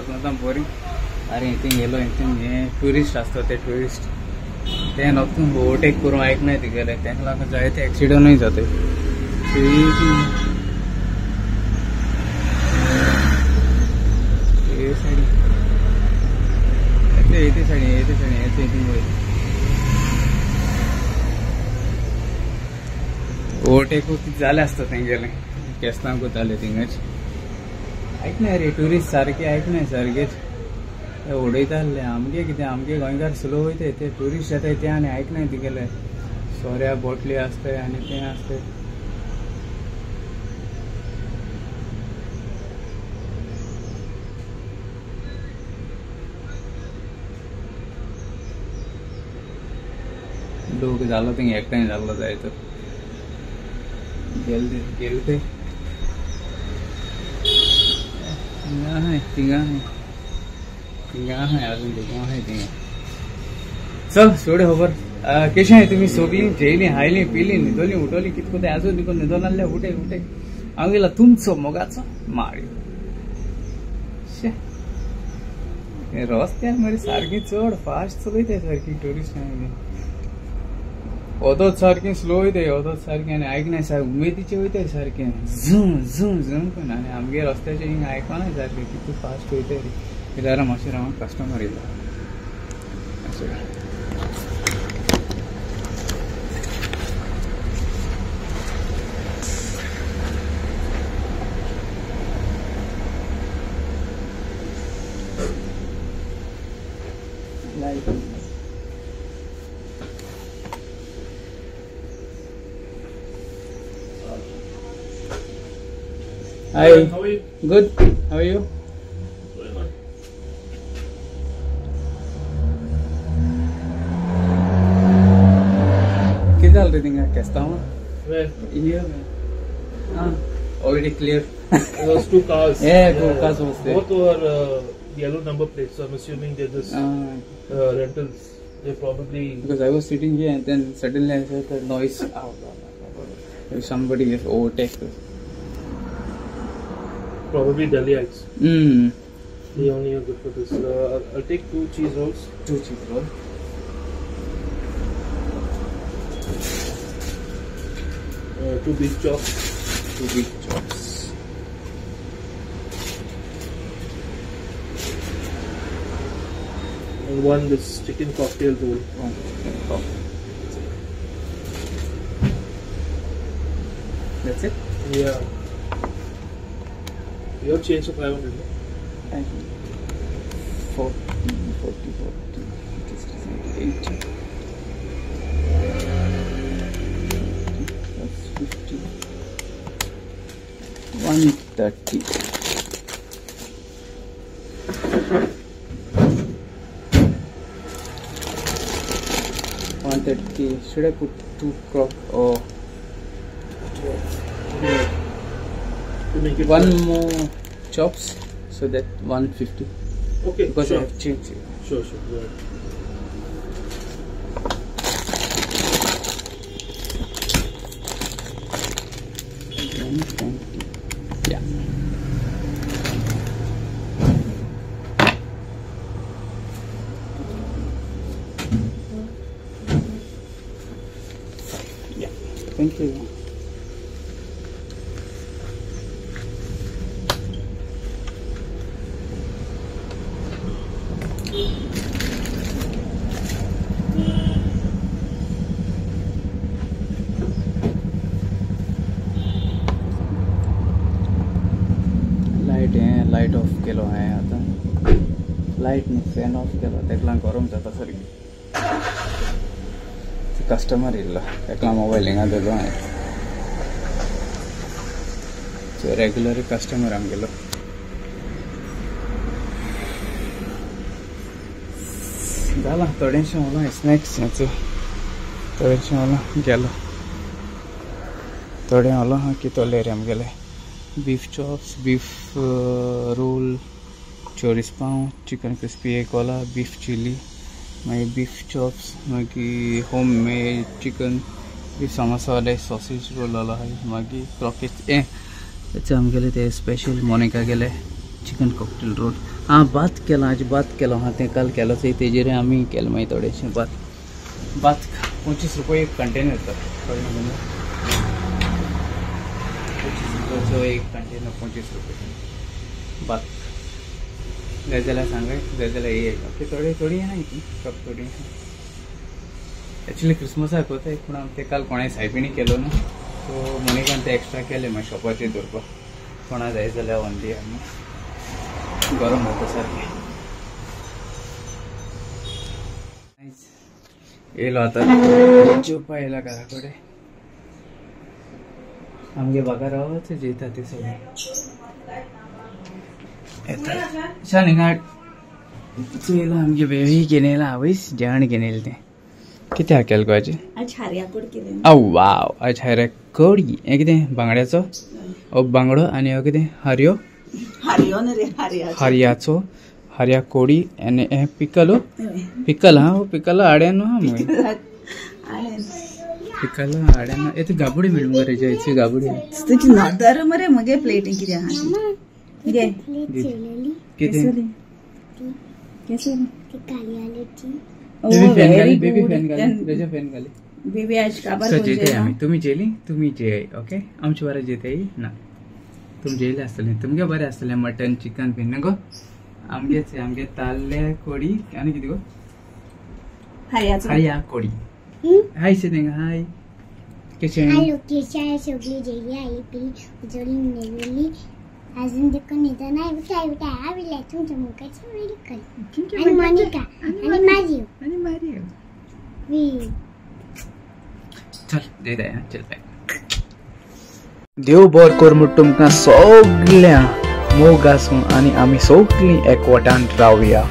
वचना बोरींग. अरे हिंग गेलो हिंग हे ट्युरिस्ट आसता ते ट्युरिस्ट ते नकून ओवरटेक करून आयकनाय तिगेले तेंका लागून जायते एक्सिडंटूय जाता. येते सायडीन येते सायडीन येते हिंग वयता ओवरटेक कितें जालें आसता तेंगेलें केस्तांकूच जालें थिंगाच. आयकनाय रे ट्युरिस्ट सारके आयकनाय सारकेच उडयता आहले. आमगे कितें आमगे गोंयकार स्लो वयताय ते ट्युरिस्ट येताय ते आनी आयकनाय तिगेले सोऱ्या बोटली आसताय आनी तें आसताय. लोक जालो थिंग एकठांय जाल्लो जाय तो गेले गेले ते थिंगा आहाय थिंगा आहाय थिंगा आहाय अजून थिंगा आहाय थिंगा. चल सोड खबर कशें आहाय तुमी सगळीं जेयलीं हायलीं पिलीं न्हिदोलीं उठोलीं कितें कोत्ताय अजून निकून न्हिदोन आहले उठे उठे. हांव गेला तुमचो मोगाचो माळी. शे रस्त्यार मरे सारकी चड फास्ट चलयताय सारकी ट्युरिस्ट ओदोत सारकें स्लो वयताय ओदोत सारकें आनी आयकनाय सारकें उमेदीचें वयताय सारकें झू झू झू करून. आनी आमगे रस्त्याचें हिंग आयकनाय सारकें कितू फास्ट वयताय रे. इदारा मातशें रावन कस्टमर येयला. Hi. How are you? Good. How are you? Going on. किधर चल रही थी कैसा हूँ? Where? Here. Ah, already clear. There was two cars. Yeah, two cars was there. Both were yellow number plates, so I'm assuming they're just rentals. They probably because I was sitting here and then suddenly I heard the noise. Oh, if somebody has overtaken. Probably Delhiites. Mm. They only are good for this. I'll take 2 cheese rolls. 2 cheese rolls. 2 beef chops. 2 beef chops. And 1 this chicken cocktail roll. 1 chicken cocktail. That's it? Yeah. You have change of 500, no? 40, 40, 40, 50, 60, 80. Plus 50. 130. Should I put 2 crop or yeah. To make it 1 more chops, so that 150. Okay, because sure. I have changed. Sure, sure. Go ahead. 120. Yeah. Yeah. Thank you. Light off केलो हांवें आतां light न्ही fan of केलो तेका लागून गरम जाता सारकें. कस्टमर येयल्लो तेका लागून मोबायल हिंगा धरलो हांवें. सो रेगुलर कस्टमर आमगेलो. जालां थोडेशें उलों स्नॅक्स हेचो थोडेशें उलों गेलो थोडें उलों आहा कितोले रे आमगेले बीफ चॉप्स, बीफ रोल, चोरीस पाव, चिकन क्रिस्पी एक वाला, बीफ चिली, मागीर बीफ चॉप्स, मागीर home made chicken, beef samosa वाले सॉसेज रोल वाला है, मागीर क्रॉकेट्स हेचे आमगेले ते स्पेशल मोनिका गेले चिकन कॉकटेल रोल. आं भात केलां आज भात केलो आहा तें काल केलो तेजेर आमी केलें मागीर थोडेशें भात भात 25 रुपये एक कंटेनर तर कळ्ळें न्हू 25 रुपयाचो एक कंटेनर 25 रुपये भात जाय जाल्यार सांगाय जाय जाल्यार येय ओके थोडी थोडी आहाय ती शॉप थोडी आहा एक्चुली क्रिसमसाक वताय पूण आम ते काल कोणाय सायबिणी केलो न्हू सो मोनिकान ते एक्स्ट्रा केले मागीर शॉपाचेर दवरपाक कोणा जाय जाल्यार व्हरून दिया गरम जाता सारकें येयलो आतां जेवपा येयला घरा कडेन आमगे बागा रावत जेयता ते सगळे येता शान हिंगा चोयला आमगे बेबी घेवन येयला आवयस जेवण घेवन येयलें तें कित्याक केलें गो आजी औ वाव आज हऱ्या कडी हें कितें बांगड्याचो हो बांगडो आनी हो कितें हरयो हरयाचो हरया कोडी आनी हें पिकल पिकल हा हो पिकल आड्यान आहा मगे पिकल आड्यान हे गाबुडी मेळ मगे रेजा हेची गाबुडी तुजी नदर मरे मगे प्लेटी कितें आहा कितें बेबी फॅन घाली बेबी फॅन घाली रेजा फॅन घाली बेबी आज काबार सो जेताय आमी तुमी जेली तुमी जेय ओके आमचे बरें जेताय ना तुमी जेयले आसतलें तुमगे बरें आसतलें मटन चिकन बीन न्हू गो आमगेच आमगे ताल्ले कोडी आनी कितें गो हरया कोडी हाय से तेंगा हाय कशें हॅलो केशा सगळी जेली आई पी जोली नेली अजून देखून निदान उठाय उठाय आविल्या तुमच्या मुखाची वेरी आणि मोनिका आणि मारियो आणि मारियो we चल दे दे चल बाय देव बर कर म्हूण तुमकां सगळ्या मोग आसूं आनी आमी सगळीं एकवटान रावया.